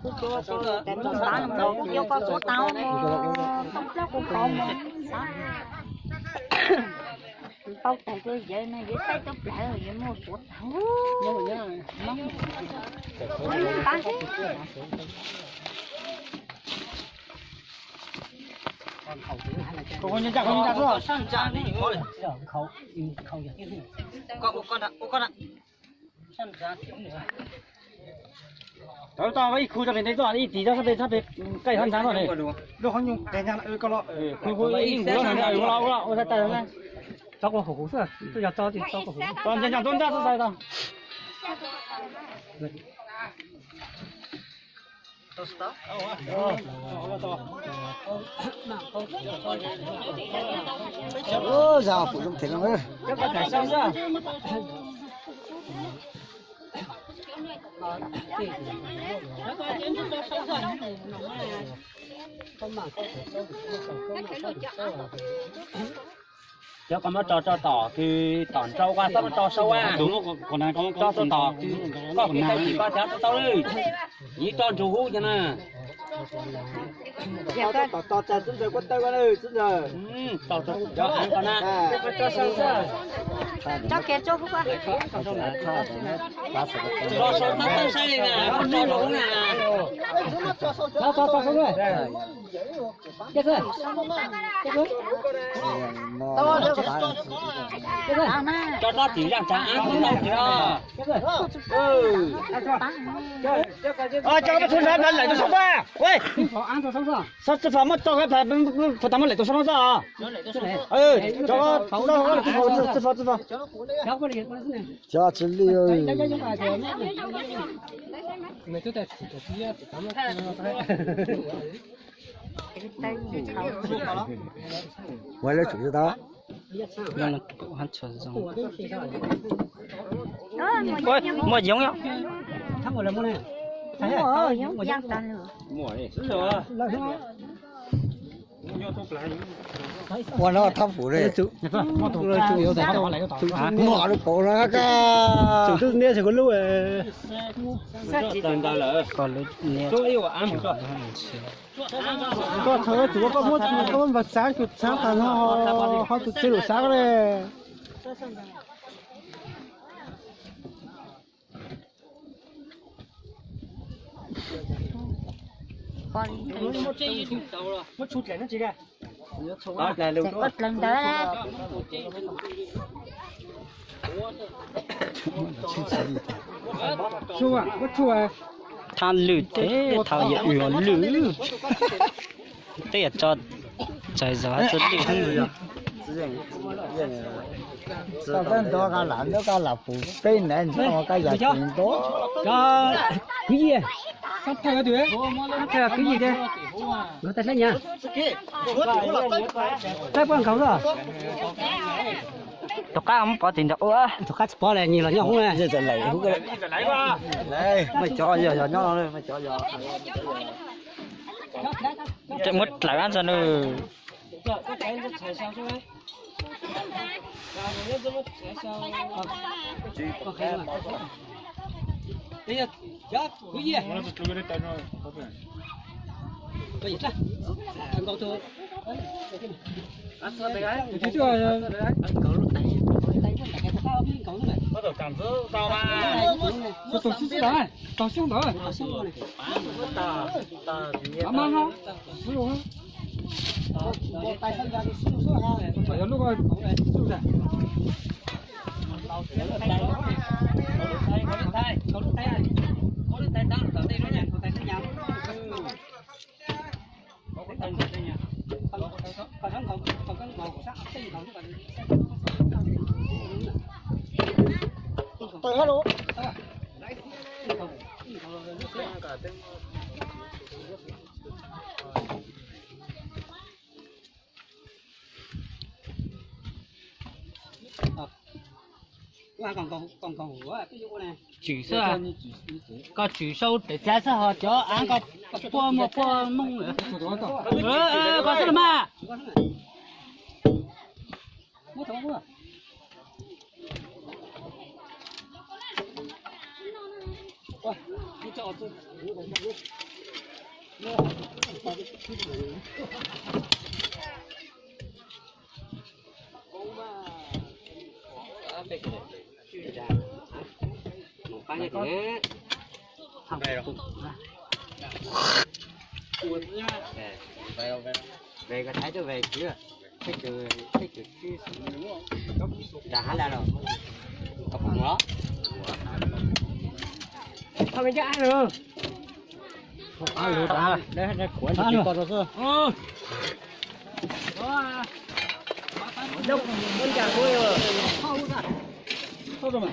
Kuv cua kuv tes mus ntav no kuv cua koj suav tau, tau plaub kuv qhov mus. Kuv tau tes kuv yawg no yuav saib tau plawv yuav muaj suav tau. Tawv tau ib khu rau pem teb toj, ib tim rau sab pem, sab pem kaij hab ntxaav no ne. Ua ib nkus los ua tau na. Tso kuv hauv kuv xwb, twb yog tso tso kuv hauv. Tso ntsia ntsia tuab nrab xwb tau. Zaj pum zoo them no. Cov koj muab tso tso tom kws tom nrau, koj txhob muab tso sau a. Tso tso tom kws koj kis tau kis koj thav tau li. Yeej tso nrug hub cov na. Tso sau txhob tawb saib li na, koj tso nrug hub na. Tso tso tso sau. Tso tsob tim zaj tsav av tau tim no. Cov koj txhob ntshai, lawm rau sab xwb. Txiv Fom muab tso, Fom tas muab lawm rau sab no xwb os. Txiv Fom, Txiv Fom. Cov tsis li. Ua lawv tsum tau. Muaj yoov. Ua no thab pum li. Muaj li paum no. Koj thaum tsum koj muab, koj muab npag xaav tus txhaav tas no ho tus txiv lus xaav li. Thab lwm teb, thab yam lwm, teb yam tso, txais zog txo lwm. Koj ntov koj lam ntub koj lam pum peb nab ntsuag koj yam pum ntub. Kwv Yig, kwv Yig, nkawd tais hlab nyam, hlab puab nkaus xwb. Tus qab muab pov tim nrag ua, tus qab tsis pov le, nyias los nyob hub na. Maj cov yog yog nyob, maj cov yog. Muab dlaim ab ntxog nws. Tswm xwb, koj tswm sau tes txav xwb ho cov av koj puab muaj puab mooj lawm. Koj xwb los mas. Về có thái tôi về chứ. Là hả là rồi. Có phòng đó. Không, cái ai rồi. Không ai rồi. Đây, đây, của anh chị con rồi xưa. Đâu, con chả thôi rồi. Không, không, không. Không rồi mà.